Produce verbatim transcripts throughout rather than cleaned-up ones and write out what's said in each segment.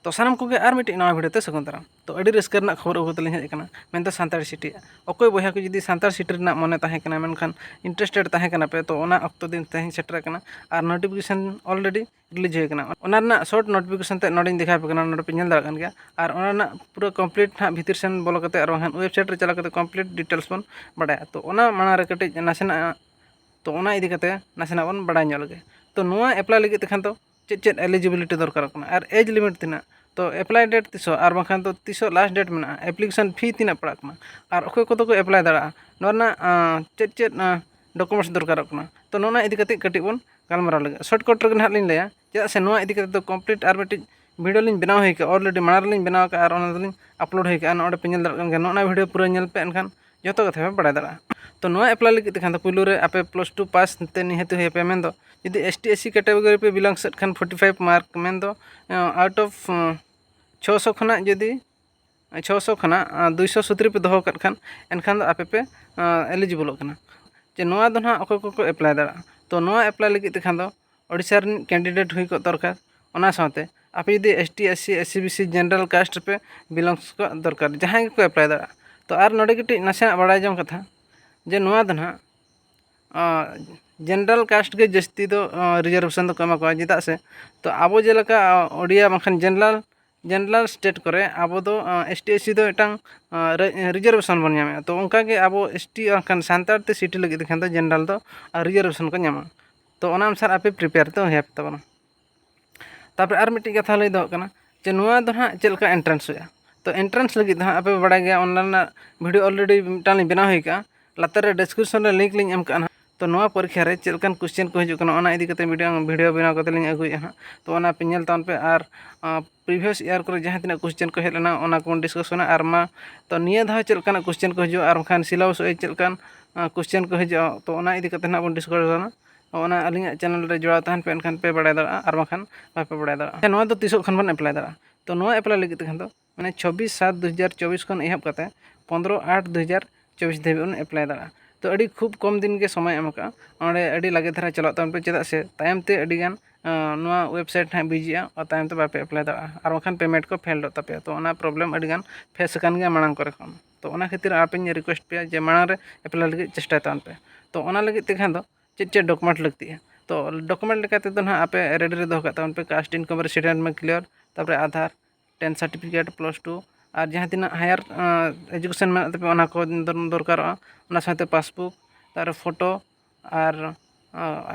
ᱛᱚ ᱥᱟᱱᱟᱢ ᱠᱚᱜᱮ ᱟᱨ ᱢᱤᱫᱴᱤᱡ ᱱᱟᱣᱟ ᱵᱷᱤᱰᱤᱭᱳ ᱛᱮ ᱥᱟᱹᱜᱩᱱ ᱫᱟᱨᱟᱢ᱾ ᱛᱚ ᱟᱹᱰᱤ ᱨᱟᱹᱥᱠᱟᱹ ᱨᱮᱱᱟᱜ ᱠᱷᱚᱵᱚᱨ ᱟᱹᱜᱩ ᱠᱟᱛᱮ ᱞᱤᱧ ᱦᱮᱡ ᱟᱠᱟᱱᱟ, ᱢᱮᱱᱫᱚ ᱥᱟᱱᱛᱟᱲ ᱥᱤᱴᱤ᱾ ᱚᱠᱚᱭ ᱵᱚᱭᱦᱟ ᱠᱚ ᱡᱩᱫᱤ ᱥᱟᱱᱛᱟᱲ ᱥᱤᱴᱤ ᱨᱮᱱᱟᱜ ᱢᱚᱱᱮ ᱛᱟᱦᱮᱸ ᱠᱟᱱᱟ, ᱢᱮᱱᱠᱷᱟᱱ ᱤᱱᱴᱟᱨᱮᱥᱴᱮᱰ ᱛᱟᱦᱮᱸ ᱠᱟᱱᱟ ᱯᱮ, ᱛᱚ ᱚᱱᱟ ᱚᱠᱛᱚ ᱫᱤᱱ ᱛᱮᱦᱮᱧ ᱥᱮᱴᱮᱨ ᱟᱠᱟᱱᱟ᱾ ᱟᱨ ᱱᱳᱴᱤᱯᱷᱤᱠᱮᱥᱚᱱ ᱚᱞᱨᱮᱰᱤ ᱨᱤᱞᱤᱡᱽ ᱦᱩᱭ ᱟᱠᱟᱱᱟ᱾ ᱚᱱᱟ ᱨᱮᱱᱟᱜ ᱥᱚᱨᱴ ᱱᱳᱴᱤᱯᱷᱤᱠᱮᱥᱚᱱ ᱛᱮ ᱱᱚᱰᱮᱧ ᱫᱮᱠᱷᱟᱣ ᱟᱯᱮ ᱠᱟᱱᱟ, ᱱᱚᱰᱮ ᱯᱮ ᱧᱮᱞ ᱫᱟᱲᱮᱭᱟᱜ ᱠᱟᱱ ᱜᱮᱭᱟ᱾ ᱟᱨ ᱚᱱᱟ ᱨᱮᱱᱟᱜ ᱯᱩᱨᱟᱹ ᱠᱚᱢᱯᱞᱤᱴ ᱦᱟᱸᱜ ᱵᱷᱤᱛᱤᱨ ᱥᱮᱱ ᱵᱚᱞᱚ ᱠᱟᱛᱮ ᱟᱨ ᱵᱟᱝᱠᱷᱟᱱ ᱳᱭᱮᱵᱽᱥᱟᱭᱤᱴ ᱨᱮ ᱪᱟᱞᱟᱣ ᱠᱟᱛᱮ ᱠᱚᱢᱯᱞᱤᱴ ᱰᱤᱴᱮᱞᱥ ᱵᱚᱱ ᱵᱟᱲᱟᱭᱟ᱾ ᱛᱚ ᱚᱱᱟ ᱢᱟᱲᱟᱝ ᱨᱮ ᱠᱟᱹᱴᱤᱡ ᱱᱟᱥᱮᱱᱟᱜ, ᱛᱚ ᱚᱱᱟ ᱤᱫᱤ ᱠᱟᱛᱮ ᱱᱟᱥᱮᱱᱟᱜ ᱵᱚᱱ ᱵᱟᱲᱟᱭ ᱧᱚᱜ ᱞᱮᱜᱮ᱾ ᱛᱚ ᱱᱚᱣᱟ ᱮᱯᱞᱟᱭ ᱞᱟᱹᱜᱤᱫ ᱛᱮᱠᱷᱟᱱ ᱫᱚ ᱪᱮᱫ ᱪᱮᱫ ᱮᱞᱤᱡᱤᱵᱤᱞᱤᱴᱤ ᱫᱚᱨᱠᱟᱨᱚᱜ ᱠᱟᱱᱟ ᱟᱨ ᱮᱡᱽ ᱞᱤᱢᱤᱴ ᱛᱤᱱᱟᱹᱜ, ᱛᱚ ᱮᱯᱞᱟᱭ ᱰᱮᱴ ᱛᱤᱥᱚᱜ ᱟᱨ ᱵᱟᱝᱠᱷᱟᱱ ᱫᱚ ᱛᱤᱥᱚᱜ ᱞᱟᱥᱴ ᱰᱮᱴ ᱢᱮᱱᱟᱜᱼᱟ, ᱮᱯᱞᱤᱠᱮᱥᱚᱱ ᱯᱷᱤ ᱛᱤᱱᱟᱹᱜ ᱯᱟᱲᱟᱜ ᱠᱟᱱᱟ, ᱟᱨ ᱚᱠᱚᱭ ᱠᱚᱫᱚ ᱠᱚ ᱮᱯᱞᱟᱭ ᱫᱟᱲᱮᱭᱟᱜᱼᱟ, ᱱᱚᱣᱟ ᱨᱮᱱᱟᱜ ᱟᱸ, ᱪᱮᱫ ᱪᱮᱫ ᱰᱚᱠᱩᱢᱮᱱᱴᱥ ᱫᱚᱨᱠᱟᱨᱚᱜ ᱠᱟᱱᱟ, ᱛᱚ ᱱᱚᱣᱟ ᱤᱫᱤ ᱠᱟᱛᱮ ᱠᱟᱹᱴᱤᱡ ᱵᱚᱱ ᱜᱟᱞᱢᱟᱨᱟᱣ ᱞᱮᱜᱮ᱾ ᱥᱚᱨᱴ ᱠᱟᱴ ᱨᱮᱜᱮ ᱱᱟᱦᱟᱜ ᱞᱤᱧ ᱞᱟᱹᱭᱟ, ᱪᱮᱫᱟᱜ ᱥᱮ ᱱᱚᱣᱟ ᱤᱫᱤ ᱠᱟᱛᱮ ᱫᱚ ᱠᱚᱢᱯᱞᱤᱴ ᱟᱨ ᱢᱤᱫᱴᱤᱡ ᱵᱷᱤᱰᱤᱭᱳ ᱞᱤᱧ ᱵᱮᱱᱟᱣ ᱦᱩᱭ ᱠᱟᱜᱼᱟ, ᱚᱞᱨᱮᱰᱤ ᱢᱟᱲᱟᱝ ᱨᱮᱞᱤᱧ ᱵᱮᱱᱟᱣ ᱠᱟᱜᱼᱟ ᱟᱨ ᱚᱱᱟ ᱫᱚᱞᱤᱧ ᱟᱯᱞᱳᱰ ᱦᱩᱭ ᱠᱟᱜᱼᱟ᱾ ᱱᱚᱰᱮ ᱯᱮ ᱧᱮᱞ ᱫᱟᱲᱮᱭᱟᱜ ᱠᱟᱱ ᱜᱮᱭᱟ, ᱱᱚᱜᱼᱚ ᱱᱚᱣᱟ ᱵᱷᱤᱰᱤᱭᱳ ᱯᱩᱨᱟᱹ ᱧᱮᱞ ᱯᱮ, ᱮᱱᱠᱷᱟᱱ ᱡᱚᱛᱚ ᱠᱟᱛᱷᱟ ᱯᱮ ᱵᱟᱲᱟᱭ ᱫᱟᱲᱮᱭᱟᱜᱼᱟ᱾ ᱛᱚ ᱱᱚᱣᱟ ᱮᱯᱞᱟᱭ ᱞᱟᱹᱜᱤᱫ ᱛᱮᱠᱷᱟᱱ ᱫᱚ ᱯᱩᱭᱞᱩ ᱨᱮ ᱟᱯᱮ ᱯᱞᱟᱥ ᱴᱩ ᱯᱟᱥ ᱛᱮ ᱱᱤᱦᱟᱹᱛ ᱦᱩᱭ ᱟᱯᱮᱭᱟ, ᱢᱮᱱᱫᱚ ᱡᱩᱫᱤ ᱮᱥ ᱴᱤ ᱮᱥ ᱥᱤ ᱠᱮᱴᱟᱜᱚᱨᱤ ᱯᱮ ᱵᱤᱞᱚᱝᱥ ᱮᱫ ᱠᱷᱟᱱ ᱯᱷᱳᱨᱴᱤ ᱯᱷᱟᱭᱤᱵᱷ ᱢᱟᱨᱠ, ᱢᱮᱱᱫᱚ ᱟᱣᱩᱴ ᱚᱯᱷ ᱪᱷᱚᱥᱚ ᱠᱷᱚᱱᱟᱜ ᱡᱩᱫᱤ ᱪᱷᱚᱥᱚ ᱠᱷᱚᱱᱟᱜ ᱫᱩᱭᱥᱚ ᱥᱩᱛᱨᱤ ᱯᱮ ᱫᱚᱦᱚ ᱠᱟᱜ ᱠᱷᱟᱱ, ᱮᱱᱠᱷᱟᱱ ᱫᱚ ᱟᱯᱮ ᱯᱮ ᱮᱞᱤᱡᱤᱵᱚᱞᱚᱜ ᱠᱟᱱᱟ᱾ ᱡᱮ ᱱᱚᱣᱟ ᱫᱚ ᱱᱟᱦᱟᱜ ᱚᱠᱚᱭ ᱠᱚᱠᱚ ᱮᱯᱞᱟᱭ ᱫᱟᱲᱮᱭᱟᱜᱼᱟ᱾ ᱛᱚ ᱱᱚᱣᱟ ᱮᱯᱞᱟᱭ ᱞᱟᱹᱜᱤᱫ ᱛᱮᱠᱷᱟᱱ ᱫᱚ ᱳᱰᱤᱥᱟ ᱨᱤᱱ ᱠᱮᱱᱰᱤᱰᱮᱴ ᱦᱩᱭ ᱠᱚᱜ ᱫᱚᱨᱠᱟᱨ᱾ ᱚᱱᱟ ᱥᱟᱶᱛᱮ ᱟᱯᱮ ᱡᱩᱫᱤ S T, S C, S C B C, general caste ᱨᱮᱯᱮ ᱵᱤᱞᱚᱝᱥ ᱠᱚᱜ ᱫᱚᱨᱠᱟᱨ, ᱡᱟᱦᱟᱸᱭ ᱜᱮᱠᱚ ᱮᱯᱞᱟᱭ ᱫᱟᱲᱮᱭᱟᱜᱼᱟ᱾ ᱛᱚ ᱟᱨ ᱱᱚᱰᱮ ᱠᱟᱹᱴᱤᱡ ᱱᱟᱥᱮᱱᱟᱜ ᱵᱟᱲᱟᱭ ᱡᱚᱝ ᱠᱟᱛᱷᱟ, ᱡᱮ ᱱᱚᱣᱟ ᱫᱚ ᱱᱟᱦᱟᱜ ᱡᱮᱱᱟᱨᱮᱞ ᱠᱟᱥᱴ ᱜᱮ ᱡᱟᱹᱥᱛᱤ ᱫᱚ ᱨᱤᱡᱟᱨᱵᱷᱮᱥᱚᱱ ᱫᱚᱠᱚ ᱮᱢᱟ ᱠᱚᱣᱟ, ᱪᱮᱫᱟᱜ ᱥᱮ ᱛᱚ ᱟᱵᱚ ᱡᱮᱞᱮᱠᱟ ᱳᱰᱤᱭᱟ ᱵᱟᱝᱠᱷᱟᱱ ᱡᱮᱱᱟᱨᱮᱞ, ᱡᱮᱱᱟᱨᱮᱞ ᱥᱴᱮᱴ ᱠᱚᱨᱮ ᱟᱵᱚ ᱫᱚ ᱮᱥ ᱴᱤ, ᱮᱥ ᱥᱤ ᱫᱚ ᱢᱤᱫᱴᱟᱝ ᱨᱤᱡᱟᱨᱵᱷᱮᱥᱚᱱ ᱵᱚᱱ ᱧᱟᱢᱮᱫᱼᱟ᱾ ᱛᱚ ᱚᱱᱠᱟᱜᱮ ᱟᱵᱚ ᱮᱥ ᱴᱤ ᱵᱟᱝᱠᱷᱟᱱ ᱥᱟᱱᱛᱟᱲ ᱛᱮ ᱥᱤᱴᱤ ᱞᱟᱹᱜᱤᱫ ᱛᱮᱠᱷᱟᱱ ᱫᱚ ᱡᱮᱱᱟᱨᱮᱞ ᱫᱚ ᱨᱤᱡᱟᱨᱵᱷᱮᱥᱚᱱ ᱠᱚ ᱧᱟᱢᱟ᱾ ᱛᱚ ᱚᱱᱟ ᱚᱱᱩᱥᱟᱨ ᱟᱯᱮ ᱯᱨᱤᱯᱮᱭᱟᱨ ᱛᱮ ᱦᱩᱭ ᱟᱯᱮ ᱛᱟᱵᱚᱱᱟ᱾ ᱛᱟᱨᱯᱚᱨᱮ ᱟᱨ ᱢᱤᱫᱴᱤᱡ ᱠᱟᱛᱷᱟ ᱞᱟᱹᱭ ᱫᱚᱦᱚ ᱠᱟᱱᱟ ᱡᱮ ᱱᱚᱣᱟ ᱫᱚ ᱱᱟᱦᱟᱜ ᱪᱮᱫ ᱞᱮᱠᱟ ᱮᱱᱴᱨᱟᱱᱥ ᱦᱩᱭᱩᱜᱼᱟ᱾ ᱛᱚ ᱮᱱᱴᱨᱟᱱᱥ ᱞᱟᱹᱜᱤᱫ ᱫᱚ ᱦᱟᱸᱜ ᱟᱯᱮ ᱯᱮ ᱵᱟᱲᱟᱭ ᱜᱮᱭᱟ, ᱚᱱᱟ ᱨᱮᱱᱟᱜ ᱵᱷᱤᱰᱤᱭᱳ ᱚᱞᱨᱮᱰᱤ ᱢᱤᱫᱴᱟᱝ ᱞᱤᱧ ᱵᱮᱱᱟᱣ ᱦᱩᱭ ᱠᱟᱜᱼᱟ, ᱞᱟᱛᱟᱨ ᱨᱮ ᱰᱤᱥᱠᱨᱤᱯᱥᱚᱱ ᱨᱮ ᱞᱤᱝᱠ ᱞᱤᱧ ᱮᱢ ᱠᱟᱜᱼᱟ ᱱᱟᱦᱟᱜ᱾ ᱛᱚ ᱱᱚᱣᱟ ᱯᱚᱨᱤᱠᱠᱷᱟ ᱨᱮ ᱪᱮᱫ ᱞᱮᱠᱟᱱ ᱠᱚᱥᱪᱮᱱ ᱠᱚ ᱦᱤᱡᱩᱜ ᱠᱟᱱᱟ, ᱚᱱᱟ ᱤᱫᱤ ᱠᱟᱛᱮ ᱢᱤᱫᱴᱟᱝ ᱵᱷᱤᱰᱤᱭᱳ ᱵᱮᱱᱟᱣ ᱠᱟᱛᱮ ᱞᱤᱧ ᱟᱹᱜᱩᱭᱮᱫᱼᱟ ᱦᱟᱸᱜ᱾ ᱛᱚ ᱚᱱᱟ ᱯᱮ ᱧᱮᱞ ᱛᱟᱵᱚᱱ ᱯᱮ᱾ ᱟᱨ ᱯᱨᱤᱵᱷᱤᱭᱟᱥ ᱤᱭᱟᱨ ᱠᱚᱨᱮ ᱡᱟᱦᱟᱸ ᱛᱤᱱᱟᱹᱜ ᱠᱚᱥᱪᱮᱱ ᱠᱚ ᱦᱮᱡ ᱞᱮᱱᱟ, ᱚᱱᱟ ᱠᱚᱵᱚᱱ ᱰᱤᱥᱠᱟᱥᱚᱱᱟ᱾ ᱟᱨ ᱢᱟ ᱛᱚ ᱱᱤᱭᱟᱹ ᱫᱷᱟᱣ ᱪᱮᱫ ᱞᱮᱠᱟᱱᱟᱜ ᱠᱚᱥᱪᱮᱱ ᱠᱚ ᱦᱤᱡᱩᱜᱼᱟ ᱟᱨ ᱵᱟᱝᱠᱷᱟᱱ ᱥᱤᱞᱮᱵᱟᱥ ᱪᱮᱫ ᱞᱮᱠᱟᱱ ᱠᱚᱥᱪᱮᱱ ᱠᱚ ᱦᱤᱡᱩᱜᱼᱟ, ᱛᱚ ᱚᱱᱟ ᱤᱫᱤ ᱠᱟᱛᱮ ᱱᱟᱦᱟᱜ ᱵᱚᱱ ᱰᱤᱥᱠᱟᱥᱚᱱᱟ᱾ ᱚᱱᱟ ᱟᱹᱞᱤᱧᱟᱜ ᱪᱮᱱᱮᱞ ᱨᱮ ᱡᱚᱲᱟᱣ ᱛᱟᱦᱮᱱ ᱯᱮ, ᱮᱱᱠᱷᱟᱱ ᱯᱮ ᱵᱟᱲᱟᱭ ᱫᱟᱲᱮᱭᱟᱜᱼᱟ, ᱟᱨ ᱵᱟᱝᱠᱷᱟᱱ ᱵᱟᱯᱮ ᱵᱟᱲᱟᱭ ᱫᱟᱲᱮᱭᱟᱜᱼᱟ᱾ ᱱᱚᱣᱟ ᱫᱚ ᱛᱤᱥᱚᱜ ᱠᱷᱚᱱ ᱵᱚᱱ ᱮᱯᱞᱟᱭ ᱫᱟᱲᱮᱭᱟᱜᱼᱟ? ᱛᱚ ᱱᱚᱣᱟ ᱮᱯᱞᱟᱭ ᱞᱟᱹᱜᱤᱫ ᱛᱮᱠᱷᱟᱱ ᱫᱚ ᱢᱟᱱᱮ ᱪᱷᱚᱵᱵᱤᱥ ᱥᱟᱛ ᱫᱩ ᱦᱟᱡᱟᱨ ᱪᱚᱵᱵᱤᱥ ᱠᱷᱚᱱ ᱮᱦᱚᱵ ᱠᱟᱛᱮ ᱯᱚᱱᱫᱽᱨᱚ ᱟᱴ ᱫᱩ ᱦᱟᱡᱟᱨ ᱪᱚᱵᱵᱤᱥ ᱫᱷᱟᱹᱵᱤᱡ ᱵᱚᱱ ᱮᱯᱞᱟᱭ ᱫᱟᱲᱮᱭᱟᱜᱼᱟ᱾ ᱛᱚ ᱟᱹᱰᱤ ᱠᱷᱩᱵ ᱠᱚᱢ ᱫᱤᱱ ᱜᱮ ᱥᱚᱢᱚᱭ ᱮᱢ ᱠᱟᱜᱼᱟ, ᱚᱸᱰᱮ ᱟᱹᱰᱤ ᱞᱟᱜᱮ ᱫᱷᱟᱨᱟ ᱪᱟᱞᱟᱜ ᱛᱟᱵᱚᱱ ᱯᱮ, ᱪᱮᱫᱟᱜ ᱥᱮ ᱛᱟᱭᱚᱢ ᱛᱮ ᱟᱹᱰᱤ ᱜᱟᱱ ᱱᱚᱣᱟ ᱣᱮᱵᱽᱥᱟᱭᱤᱴ ᱦᱟᱸᱜ ᱵᱤᱡᱤᱜᱼᱟ ᱟᱨ ᱛᱟᱭᱚᱢ ᱛᱮ ᱵᱟᱯᱮ ᱮᱯᱞᱟᱭ ᱫᱟᱲᱮᱭᱟᱜᱼᱟ, ᱟᱨ ᱵᱟᱝᱠᱷᱟᱱ ᱯᱮᱢᱮᱱᱴ ᱠᱚ ᱯᱷᱮᱞᱰᱚᱜ ᱛᱟᱯᱮᱭᱟ᱾ ᱛᱚ ᱚᱱᱟ ᱯᱨᱚᱵᱞᱮᱢ ᱟᱹᱰᱤᱜᱟᱱ ᱯᱷᱮᱥ ᱟᱠᱟᱱ ᱜᱮᱭᱟ ᱢᱟᱲᱟᱝ ᱠᱚᱨᱮ ᱠᱷᱚᱱ᱾ ᱛᱚ ᱚᱱᱟ ᱠᱷᱟᱹᱛᱤᱨ ᱟᱯᱮᱧ ᱨᱤᱠᱩᱭᱮᱥᱴ ᱯᱮᱭᱟ ᱡᱮ ᱢᱟᱲᱟᱝ ᱨᱮ ᱮᱯᱞᱟᱭ ᱞᱟᱹᱜᱤᱫ ᱪᱮᱥᱴᱟᱭ ᱛᱟᱵᱚᱱ ᱯᱮ᱾ ᱛᱚ ᱚᱱᱟ ᱞᱟᱹᱜᱤᱫ ᱛᱮ ᱠᱷᱟᱱ ᱫᱚ ᱪᱮᱫ ᱪᱮᱫ ᱰᱚᱠᱩᱢᱮᱱᱴ ᱞᱟᱹᱠᱛᱤᱜᱼᱟ? ᱛᱚ ᱰᱚᱠᱩᱢᱮᱱᱴ ᱞᱮᱠᱟ ᱛᱮᱫᱚ ᱱᱟᱦᱟᱜ ᱟᱯᱮ ᱨᱮᱰᱤ ᱨᱮ ᱫᱚᱦᱚ ᱠᱟᱜ ᱛᱟᱵᱚᱱ ᱯᱮ, ᱠᱟᱥᱴ ᱤᱱᱠᱟᱢ ᱨᱮᱥᱤᱰᱮᱱᱴ ᱢᱟ ᱠᱞᱤᱭᱟᱨ, ᱛᱟᱨᱯᱚᱨᱮ ᱟᱫᱷᱟᱨ, ᱴᱮᱱ ᱥᱟᱨᱴᱤᱯᱷᱤᱠᱮᱴ ᱯᱞᱟᱥ ᱴᱩ, ᱟᱨ ᱡᱟᱦᱟᱸ ᱛᱤᱱᱟᱹᱜ ᱦᱟᱭᱟᱨ ᱮᱡᱩᱠᱮᱥᱚᱱ ᱢᱮᱱᱟᱜ ᱛᱟᱯᱮᱭᱟ ᱚᱱᱟ ᱠᱚ ᱫᱚᱨ- ᱫᱚᱨᱠᱟᱨᱚᱜᱼᱟ᱾ ᱚᱱᱟ ᱥᱟᱶᱛᱮ ᱯᱟᱥᱵᱩᱠ, ᱛᱟᱨᱯᱚᱨᱮ ᱯᱷᱳᱴᱳ, ᱟᱨ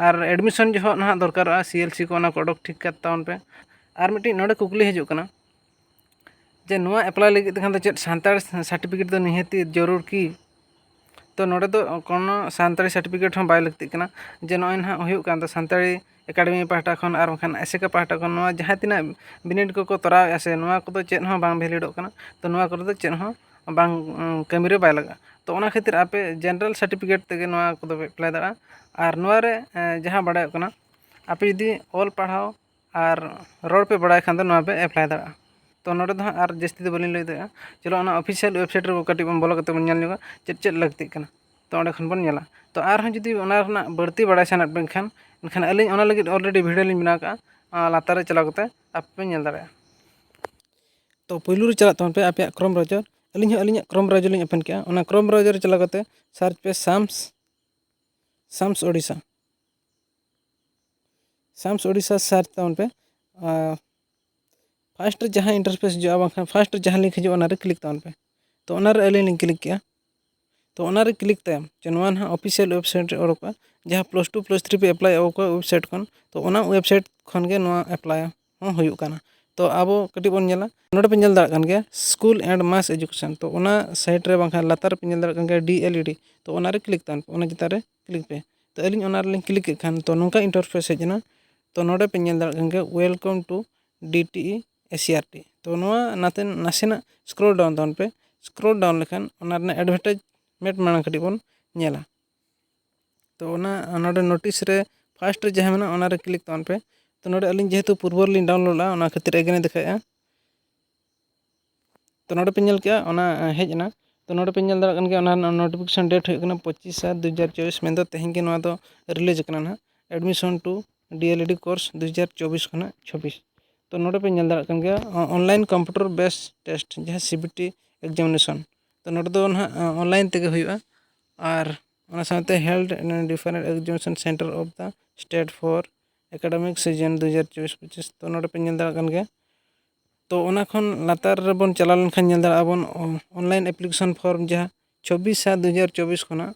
ᱟᱨ ᱮᱰᱢᱤᱥᱚᱱ ᱡᱚᱦᱚᱜ ᱱᱟᱦᱟᱜ ᱫᱚᱨᱠᱟᱨᱚᱜᱼᱟ ᱥᱤ ᱮᱞ ᱥᱤ ᱠᱚ, ᱚᱱᱟ ᱠᱚ ᱚᱰᱚᱠ ᱴᱷᱤᱠ ᱠᱟᱜ ᱛᱟᱵᱚᱱ ᱯᱮ᱾ ᱟᱨ ᱢᱤᱫᱴᱤᱡ ᱱᱚᱰᱮ ᱠᱩᱠᱞᱤ ᱦᱤᱡᱩᱜ ᱠᱟᱱᱟ ᱡᱮ ᱱᱚᱣᱟ ᱮᱯᱞᱟᱭ ᱞᱟᱹᱜᱤᱫ ᱛᱮᱠᱷᱟᱱ ᱫᱚ ᱪᱮᱫ ᱥᱟᱱᱛᱟᱲ ᱥᱟᱨᱴᱤᱯᱷᱤᱠᱮᱴ ᱫᱚ ᱱᱤᱦᱟᱹᱛᱤ ᱡᱟᱹᱨᱩᱲ ᱠᱤ? ᱛᱚ ᱱᱚᱰᱮ ᱫᱚ ᱠᱳᱱᱳ ᱥᱟᱱᱛᱟᱲᱤ ᱥᱟᱨᱴᱤᱯᱷᱤᱠᱮᱴ ᱦᱚᱸ ᱵᱟᱭ ᱞᱟᱹᱠᱛᱤᱜ ᱠᱟᱱᱟ᱾ ᱡᱮ ᱱᱚᱜᱼᱚᱭ ᱱᱟᱦᱟᱜ ᱦᱩᱭᱩᱜ ᱠᱟᱱ ᱫᱚ ᱥᱟᱱᱛᱟᱲᱤ ᱮᱠᱟᱰᱮᱢᱤ ᱯᱟᱦᱴᱟ ᱠᱷᱚᱱ ᱟᱨ ᱵᱟᱝᱠᱷᱟᱱ ᱟᱥᱮᱠᱟ ᱯᱟᱦᱴᱟ ᱠᱷᱚᱱ ᱱᱚᱣᱟ ᱡᱟᱦᱟᱸ ᱛᱤᱱᱟᱹᱜ ᱵᱤᱱᱤᱰ ᱠᱚᱠᱚ ᱛᱚᱨᱟᱣᱮᱫᱼᱟ ᱥᱮ, ᱱᱚᱣᱟ ᱠᱚᱫᱚ ᱪᱮᱫ ᱦᱚᱸ ᱵᱟᱝ ᱵᱷᱮᱞᱤᱰᱚᱜ ᱠᱟᱱᱟ᱾ ᱛᱚ ᱱᱚᱣᱟ ᱠᱚᱨᱮ ᱫᱚ ᱪᱮᱫ ᱦᱚᱸ ᱵᱟᱝ ᱩᱸ, ᱠᱟᱹᱢᱤ ᱨᱮ ᱵᱟᱭ ᱞᱟᱜᱟᱜᱼᱟ᱾ ᱛᱚ ᱚᱱᱟ ᱠᱷᱟᱹᱛᱤᱨ ᱟᱯᱮ ᱡᱮᱱᱟᱨᱟᱞ ᱥᱟᱨᱴᱤᱯᱷᱤᱠᱮᱴ ᱛᱮᱜᱮ ᱱᱚᱣᱟ ᱠᱚᱫᱚ ᱯᱮ ᱮᱯᱞᱟᱭ ᱫᱟᱲᱮᱭᱟᱜᱼᱟ᱾ ᱟᱨ ᱱᱚᱣᱟ ᱨᱮ ᱮᱸ, ᱡᱟᱦᱟᱸ ᱵᱟᱲᱟᱭᱚᱜ ᱠᱟᱱᱟ, ᱟᱯᱮ ᱡᱩᱫᱤ ᱚᱞ ᱯᱟᱲᱦᱟᱣ ᱟᱨ ᱨᱚᱲ ᱯᱮ ᱵᱟᱲᱟᱭ ᱠᱷᱟᱱ ᱫᱚ ᱱᱚᱣᱟ ᱯᱮ ᱮᱯᱞᱟᱭ ᱫᱟᱲᱮᱭᱟᱜᱼᱟ᱾ ᱛᱚ ᱱᱚᱰᱮ ᱫᱚ ᱦᱟᱸᱜ ᱟᱨ ᱡᱟᱹᱥᱛᱤ ᱫᱚ ᱵᱟᱹᱞᱤᱧ ᱞᱟᱹᱭ ᱫᱟᱲᱮᱭᱟᱜᱼᱟ᱾ ᱪᱚᱞᱚ ᱚᱱᱟ ᱚᱯᱷᱤᱥᱤᱭᱟᱞ ᱣᱮᱵᱽᱥᱟᱭᱤᱴ ᱨᱮ ᱠᱟᱹᱴᱤᱡ ᱵᱚᱱ ᱵᱚᱞᱚ ᱠᱟᱛᱮ ᱵᱚᱱ ᱧᱮᱞ ᱧᱚᱜᱟ ᱪᱮᱫ ᱪᱮᱫ ᱞᱟᱹᱠᱛᱤᱜ ᱠᱟᱱᱟ᱾ ᱛᱚ ᱚᱸᱰᱮ ᱠᱷᱚᱱ ᱵᱚᱱ ᱧᱮᱞᱟ᱾ ᱛᱚ ᱟᱨᱦᱚᱸ ᱡᱩᱫᱤ ᱚᱱᱟ ᱨᱮᱱᱟᱜ ᱵᱟᱹᱲᱛᱤ ᱵᱟᱲᱟᱭ ᱥᱟᱱᱟᱭᱮᱫ ᱵᱮᱱ ᱠᱷᱟᱱ, ᱮᱱᱠᱷᱟᱱ ᱟᱹᱞᱤᱧ ᱚᱱᱟ ᱞᱟᱹᱜᱤᱫ ᱚᱞᱨᱮᱰᱤ ᱵᱷᱤᱰᱤᱭᱳ ᱞᱤᱧ ᱵᱮᱱᱟᱣ ᱠᱟᱜᱼᱟ, ᱟᱨ ᱞᱟᱛᱟᱨ ᱨᱮ ᱪᱟᱞᱟᱣ ᱠᱟᱛᱮ ᱟᱯᱮ ᱯᱮ ᱧᱮᱞ ᱫᱟᱲᱮᱭᱟᱜᱼᱟ᱾ ᱛᱚ ᱯᱳᱭᱞᱳ ᱨᱮ ᱪᱟᱞᱟᱜ ᱛᱟᱵᱚᱱ ᱯᱮ ᱟᱯᱮᱭᱟᱜ ᱠᱨᱳᱢ ᱵᱨᱟᱣᱡᱟᱨ᱾ ᱟᱹᱞᱤᱧ ᱦᱚᱸ ᱟᱹᱞᱤᱧᱟᱜ ᱠᱨᱳᱢ ᱵᱨᱟᱣᱡᱟᱨ ᱞᱤᱧ ᱳᱯᱮᱱ ᱠᱮᱜᱼᱟ᱾ ᱚᱱᱟ ᱠᱨᱳᱢ ᱵᱨᱟᱣᱡᱟᱨ ᱨᱮ ᱪᱟᱞᱟᱣ ᱠᱟᱛᱮ ᱥᱟᱨᱪ ᱯᱮ SAMS SAMS Odisha. SAMS Odisha search ᱛᱟᱵᱚᱱ ᱯᱮ᱾ ᱟᱨ ᱯᱷᱟᱥᱴ ᱨᱮ ᱡᱟᱦᱟᱸ ᱤᱱᱴᱟᱨᱯᱷᱮᱥ ᱦᱤᱡᱩᱜᱼᱟ, ᱵᱟᱝᱠᱷᱟᱱ ᱯᱷᱟᱥᱴ ᱨᱮ ᱡᱟᱦᱟᱸ ᱞᱤᱝᱠ ᱦᱤᱡᱩᱜᱼᱟ, ᱚᱱᱟᱨᱮ ᱠᱞᱤᱠ ᱛᱟᱵᱚᱱ ᱯᱮ᱾ ᱛᱚ ᱚᱱᱟᱨᱮ ᱟᱹᱞᱤᱧ ᱞᱤᱧ ᱠᱞᱤᱠ ᱠᱮᱜᱼᱟ᱾ ᱛᱚ ᱚᱱᱟᱨᱮ ᱠᱞᱤᱠ ᱛᱟᱭᱚᱢ ᱡᱮ ᱱᱚᱣᱟ ᱱᱟᱦᱟᱜ ᱚᱯᱷᱤᱥᱤᱭᱟᱞ ᱣᱮᱵᱽᱥᱟᱭᱤᱴ ᱨᱮ ᱚᱰᱚᱠᱚᱜᱼᱟ, ᱡᱟᱦᱟᱸ ᱯᱞᱟᱥ ᱴᱩ ᱯᱞᱟᱥ ᱛᱷᱨᱤ ᱯᱮ ᱮᱯᱞᱟᱭ ᱚᱠᱚᱭ ᱣᱮᱵᱽᱥᱟᱭᱤᱴ ᱠᱷᱚᱱ, ᱛᱚ ᱚᱱᱟ ᱣᱮᱵᱽᱥᱟᱭᱤᱴ ᱠᱷᱚᱱ ᱜᱮ ᱱᱚᱣᱟ ᱮᱯᱞᱟᱭ ᱦᱚᱸ ᱦᱩᱭᱩᱜ ᱠᱟᱱᱟ᱾ ᱛᱚ ᱟᱵᱚ ᱠᱟᱹᱴᱤᱡ ᱵᱚᱱ ᱧᱮᱞᱟ, ᱱᱚᱰᱮ ᱯᱮ ᱧᱮᱞ ᱫᱟᱲᱮᱭᱟᱜ ᱠᱟᱱ ᱜᱮᱭᱟ, ᱥᱠᱩᱞ ᱮᱱᱰ ᱢᱟᱥ ᱮᱡᱩᱠᱮᱥᱚᱱ᱾ ᱛᱚ ᱚᱱᱟ ᱥᱟᱭᱤᱴ ᱨᱮ ᱵᱟᱝᱠᱷᱟᱱ ᱞᱟᱛᱟᱨ ᱨᱮᱯᱮ ᱧᱮᱞ ᱫᱟᱲᱮᱭᱟᱜ ᱠᱟᱱ ᱜᱮᱭᱟ, ᱰᱤ ᱮᱞ ᱤ ᱰᱤ᱾ ᱛᱚ ᱚᱱᱟᱨᱮ ᱠᱞᱤᱠ ᱛᱟᱵᱚᱱ ᱯᱮ, ᱚᱱᱟ ᱪᱮᱛᱟᱱ ᱨᱮ ᱠᱞᱤᱠ ᱯᱮ᱾ ᱛᱚ ᱟᱹᱞᱤᱧ ᱚᱱᱟ ᱨᱮᱞᱤᱧ ᱠᱞᱤᱠ ᱠᱮᱫ ᱠᱷᱟᱱ, ᱛᱚ ᱱᱚᱝᱠᱟ ᱤᱱᱴᱟᱨᱯᱷᱮᱥ ᱦᱮᱡ ᱮᱱᱟ᱾ ᱛᱚ ᱱᱚᱰᱮ ᱯᱮ ᱧᱮᱞ ᱫᱟᱲᱮᱭᱟᱜ ᱠᱟᱱ ᱜᱮᱭᱟ, "Welcome to D T E S C R T". ᱛᱚ ᱱᱚᱣᱟ ᱱᱟᱛᱮ ᱱᱟᱥᱮᱱᱟᱜ ᱥᱠᱨᱳᱞ ᱰᱟᱣᱩᱱ ᱛᱟᱵᱚᱱ ᱯᱮ᱾ ᱥᱠᱨᱳᱞ ᱰᱟᱣᱩᱱ ᱞᱮᱠᱷᱟᱱ ᱚᱱᱟ ᱨᱮᱱᱟᱜ ᱮᱰᱵᱷᱮᱴᱟᱭᱤᱡᱽᱢᱮᱱᱴ ᱢᱟᱲᱟᱝ ᱠᱟᱹᱴᱤᱡ ᱵᱚᱱ ᱧᱮᱞᱟ᱾ ᱛᱚ ᱚᱱᱟ ᱱᱚᱰᱮ ᱱᱳᱴᱤᱥ ᱨᱮ ᱯᱷᱟᱥᱴ ᱨᱮ ᱡᱟᱦᱟᱸ ᱢᱮᱱᱟᱜᱼᱟ, ᱚᱱᱟᱨᱮ ᱠᱞᱤᱠ ᱛᱟᱵᱚᱱ ᱯᱮ᱾ ᱛᱚ ᱱᱚᱰᱮ ᱟᱹᱞᱤᱧ ᱡᱮᱦᱮᱛᱩ ᱯᱩᱨᱵᱚ ᱨᱮᱞᱤᱧ ᱰᱟᱣᱩᱱᱞᱳᱰ ᱞᱮᱫᱼᱟ, ᱚᱱᱟ ᱠᱷᱟᱹᱛᱤᱨ ᱮᱜᱮᱱᱮ ᱫᱮᱠᱷᱟᱣᱮᱫᱼᱟ᱾ ᱛᱚ ᱱᱚᱰᱮ ᱯᱮ ᱧᱮᱞ ᱠᱮᱜᱼᱟ, ᱚᱱᱟ ᱦᱮᱡ ᱮᱱᱟ᱾ ᱛᱚ ᱱᱚᱰᱮ ᱯᱮ ᱧᱮᱞ ᱫᱟᱲᱮᱭᱟᱜ ᱠᱟᱱ ᱜᱮᱭᱟ, ᱚᱱᱟ ᱨᱮᱱᱟᱜ ᱱᱳᱴᱤᱯᱷᱤᱠᱮᱥᱚᱱ ᱰᱮᱴ ᱦᱩᱭᱩᱜ ᱠᱟᱱᱟ ᱯᱚᱸᱪᱤᱥ ᱥᱟᱛ ᱫᱩ ᱦᱟᱡᱟᱨ ᱪᱚᱵᱵᱤᱥ, ᱢᱮᱱᱫᱚ ᱛᱮᱦᱮᱧ ᱜᱮ ᱱᱚᱣᱟ ᱫᱚ ᱨᱤᱞᱤᱡᱽ ᱠᱟᱱᱟ ᱱᱟᱦᱟᱜ᱾ Admission to D El Ed course ᱫᱩ ᱦᱟᱡᱟᱨ ᱪᱚᱵᱵᱤᱥ ᱠᱷᱚᱱᱟᱜ ᱪᱷᱚᱵᱵᱤᱥ᱾ ᱛᱚ ᱱᱚᱰᱮ ᱯᱮ ᱧᱮᱞ ᱫᱟᱲᱮᱭᱟᱜ ᱠᱟᱱ ᱜᱮᱭᱟ, ᱚᱱᱞᱟᱭᱤᱱ ᱠᱚᱢᱯᱤᱭᱩᱴᱟᱨ ᱵᱮᱥ ᱴᱮᱥᱴ, ᱡᱟᱦᱟᱸ ᱥᱤ ᱵᱤ ᱴᱤ ᱮᱠᱡᱟᱢᱤᱱᱮᱥᱚᱱ᱾ ᱛᱚ ᱱᱚᱰᱮ ᱫᱚ ᱱᱟᱦᱟᱜ ᱚᱱᱞᱟᱭᱤᱱ ᱛᱮᱜᱮ ᱦᱩᱭᱩᱜᱼᱟ᱾ ᱟᱨ ᱚᱱᱟ ᱥᱟᱶᱛᱮ held in different examination center of the state for academic season ᱫᱩ ᱦᱟᱡᱟᱨ ᱪᱚᱵᱵᱤᱥ ᱯᱚᱸᱪᱤᱥ᱾ ᱛᱚ ᱱᱚᱰᱮ ᱯᱮ ᱧᱮᱞ ᱫᱟᱲᱮᱭᱟᱜ ᱠᱟᱱ ᱜᱮᱭᱟ᱾ ᱛᱚ ᱚᱱᱟ ᱠᱷᱚᱱ ᱞᱟᱛᱟᱨ ᱨᱮᱵᱚᱱ ᱪᱟᱞᱟᱣ ᱞᱮᱱᱠᱷᱟᱱ ᱧᱮᱞ ᱫᱟᱲᱮᱭᱟᱜᱼᱟ ᱵᱚᱱ, ᱚᱱᱞᱟᱭᱤᱱ ᱮᱯᱞᱤᱠᱮᱥᱚᱱ ᱯᱷᱚᱨᱢ ᱡᱟᱦᱟᱸ ᱪᱷᱚᱵᱵᱤᱥ ᱥᱟᱛ ᱫᱩ ᱦᱟᱡᱟᱨ ᱪᱚᱵᱵᱤᱥ ᱠᱷᱚᱱᱟᱜ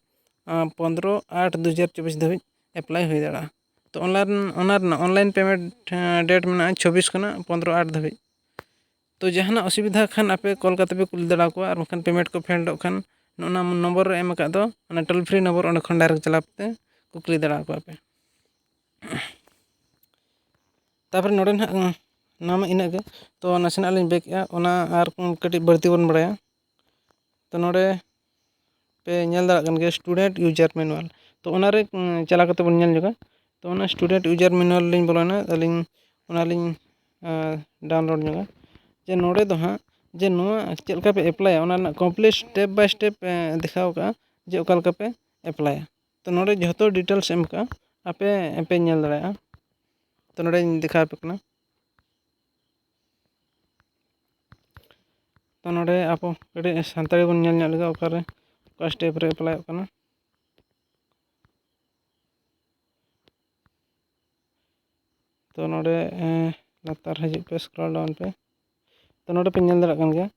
ᱟᱸ, ᱯᱚᱱᱨᱚ ᱟᱴ ᱫᱩ ᱦᱟᱡᱟᱨ ᱪᱚᱵᱵᱤᱥ ᱫᱷᱟᱹᱵᱤᱡ ᱮᱯᱞᱟᱭ ᱦᱩᱭ ᱫᱟᱲᱮᱭᱟᱜᱼᱟ᱾ ᱛᱚ ᱚᱱᱟ ᱨᱮᱱ-, ᱚᱱᱟ ᱨᱮᱱᱟᱜ ᱚᱱᱞᱟᱭᱤᱱ ᱯᱮᱢᱮᱱᱴ, ᱮᱸ, ᱰᱮᱴ ᱢᱮᱱᱟᱜᱼᱟ ᱪᱷᱚᱵᱵᱤᱥ ᱠᱷᱚᱱᱟᱜ ᱯᱚᱱᱨᱚ ᱟᱴ ᱫᱷᱟᱹᱵᱤᱡ᱾ ᱛᱚ ᱡᱟᱦᱟᱱᱟᱜ ᱚᱥᱩᱵᱤᱫᱷᱟ ᱠᱷᱟᱱ ᱟᱯᱮ ᱠᱚᱞ ᱠᱟᱛᱮ ᱯᱮ ᱠᱩᱞᱤ ᱫᱟᱲᱮᱭᱟᱠᱚᱣᱟ, ᱟᱨ ᱵᱟᱝᱠᱷᱟᱱ ᱯᱮᱢᱮᱱᱴ ᱠᱚ ᱯᱷᱮᱞᱰᱚᱜ ᱠᱷᱟᱱ ᱱᱚᱜᱼᱚ ᱱᱟ ᱱᱚᱢᱵᱚᱨ ᱨᱮ ᱮᱢ ᱟᱠᱟᱫ ᱫᱚ, ᱚᱱᱟ ᱴᱳᱞ ᱯᱷᱨᱤ ᱱᱚᱢᱵᱚᱨ, ᱚᱸᱰᱮ ᱠᱷᱚᱱ ᱰᱟᱭᱨᱮᱠᱴ ᱪᱟᱞᱟᱣ ᱠᱟᱛᱮ ᱠᱩᱠᱞᱤ ᱫᱟᱲᱮᱭᱟᱠᱚᱣᱟ ᱯᱮ᱾ ᱛᱟᱨᱯᱚᱨᱮ ᱱᱚᱰᱮ ᱱᱟᱦᱟᱜ, ᱩᱸ, ᱱᱚᱣᱟ ᱢᱟ ᱤᱱᱟᱹᱜ ᱜᱮ᱾ ᱛᱚ ᱱᱟᱥᱮᱱᱟᱜ ᱞᱤᱧ ᱵᱮᱠᱮᱜᱼᱟ, ᱚᱱᱟ ᱟᱨ ᱠᱟᱹᱴᱤᱡ ᱵᱟᱹᱲᱛᱤ ᱵᱚᱱ ᱵᱟᱲᱟᱭᱟ᱾ ᱛᱚ ᱱᱚᱰᱮ ᱯᱮ ᱧᱮᱞ ᱫᱟᱲᱮᱭᱟᱜ ᱠᱟᱱ ᱜᱮᱭᱟ student user manual᱾ ᱛᱚ ᱚᱱᱟᱨᱮ, ᱩᱸ, ᱪᱟᱞᱟᱣ ᱠᱟᱛᱮ ᱵᱚᱱ ᱧᱮᱞ ᱧᱚᱜᱟ᱾ ᱛᱚ ᱚᱱᱟ student user manual ᱞᱤᱧ ᱵᱚᱞᱚᱭᱮᱱᱟ, ᱟᱹᱞᱤᱧ ᱚᱱᱟᱞᱤᱧ, ᱟᱸ, download ᱧᱚᱜᱟ᱾ ᱡᱮ ᱱᱚᱰᱮ ᱫᱚ ᱦᱟᱸᱜ ᱡᱮ ᱱᱚᱣᱟ ᱪᱮᱫ ᱞᱮᱠᱟ ᱯᱮ ᱮᱯᱞᱟᱭᱟ, ᱚᱱᱟ ᱨᱮᱱᱟᱜ complete step by step, ᱮᱸ, ᱫᱮᱠᱷᱟᱣ ᱠᱟᱜᱼᱟ ᱡᱮ ᱚᱠᱟ ᱞᱮᱠᱟ ᱯᱮ ᱮᱯᱞᱟᱭᱟ᱾ ᱛᱚ ᱱᱚᱰᱮ ᱡᱷᱚᱛᱚ details ᱮᱢ ᱠᱟᱜᱼᱟ, ᱟᱯᱮ ᱯᱮ ᱧᱮᱞ ᱫᱟᱲᱮᱭᱟᱜᱼᱟ᱾ ᱛᱚ ᱱᱚᱰᱮᱧ ᱫᱮᱠᱷᱟᱣ ᱟᱯᱮ ᱠᱟᱱᱟ᱾ ᱛᱚ ᱱᱚᱰᱮ ᱟᱵᱚ ᱠᱟᱹᱴᱤᱡ ᱥᱟᱱᱛᱟᱲᱤ ᱵᱚᱱ ᱧᱮᱞ ᱧᱚᱜ ᱞᱮᱜᱮ, ᱚᱠᱟᱨᱮ ᱚᱠᱟ step ᱨᱮ ᱮᱯᱞᱟᱭᱚᱜ ᱠᱟᱱᱟ᱾ ᱛᱚ ᱱᱚᱰᱮ, ᱮᱸ, ᱞᱟᱛᱟᱨ ᱦᱤᱡᱩᱜ ᱯᱮ, scroll down ᱯᱮ᱾ ᱛᱚ ᱱᱚᱰᱮ ᱯᱮ ᱧᱮᱞ ᱫᱟᱲᱮᱭᱟᱜ ᱠᱟᱱ ᱜᱮᱭᱟ᱾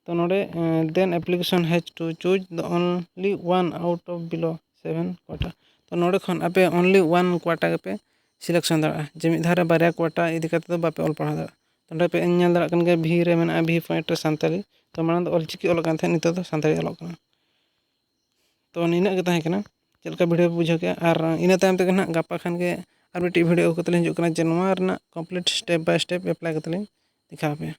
ᱛᱚ ᱱᱚᱰᱮ, ᱮᱸ, then application has to choose the only one out of below seven quota᱾ ᱛᱚ ᱱᱚᱰᱮ ᱠᱷᱚᱱ ᱟᱯᱮ only one quota ᱜᱮᱯᱮ selection ᱫᱟᱲᱮᱭᱟᱜᱼᱟ, ᱡᱮ ᱢᱤᱫ ᱫᱷᱟᱣ ᱨᱮ ᱵᱟᱨᱭᱟ quota ᱤᱫᱤ ᱠᱟᱛᱮ ᱫᱚ ᱵᱟᱯᱮ ᱚᱞ ᱯᱟᱲᱦᱟᱣ ᱫᱟᱲᱮᱭᱟᱜᱼᱟ᱾ ᱛᱚ ᱱᱚᱰᱮ ᱯᱮ ᱧᱮᱞ ᱫᱟᱲᱮᱭᱟᱜ ᱠᱟᱱ ᱜᱮᱭᱟ, ᱵᱷᱤ ᱨᱮ ᱢᱮᱱᱟᱜᱼᱟ, ᱵᱷᱤ ᱯᱚᱭᱮᱱᱴ ᱨᱮ ᱥᱟᱱᱛᱟᱲᱤ᱾ ᱛᱚ ᱢᱟᱲᱟᱝ ᱫᱚ ᱚᱞᱪᱤᱠᱤ ᱚᱞᱚᱜ ᱠᱟᱱ ᱛᱟᱦᱮᱸᱫ, ᱱᱤᱛᱚᱜ ᱫᱚ ᱥᱟᱱᱛᱟᱲᱤ ᱚᱞᱚᱜ ᱠᱟᱱᱟ᱾ ᱛᱚ ᱱᱤᱱᱟᱹᱜ ᱜᱮ ᱛᱟᱦᱮᱸ ᱠᱟᱱᱟ᱾ ᱪᱮᱫ ᱞᱮᱠᱟ video ᱯᱮ ᱵᱩᱡᱷᱟᱹᱣ ᱠᱮᱜᱼᱟ? ᱟᱨ ᱤᱱᱟᱹ ᱛᱟᱭᱚᱢ ᱛᱮᱜᱮ ᱱᱟᱦᱟᱜ ᱜᱟᱯᱟ ᱠᱷᱟᱱ ᱜᱮ ᱟᱨ ᱢᱤᱫᱴᱤᱡ video ᱟᱹᱜᱩ ᱠᱟᱛᱮ ᱞᱤᱧ ᱦᱤᱡᱩᱜ ᱠᱟᱱᱟ, ᱡᱮ ᱱᱚᱣᱟ ᱨᱮᱱᱟᱜ complete step by step apply ᱠᱟᱛᱮ ᱞᱤᱧ ᱫᱮᱠᱷᱟᱣ ᱟᱯᱮᱭᱟ᱾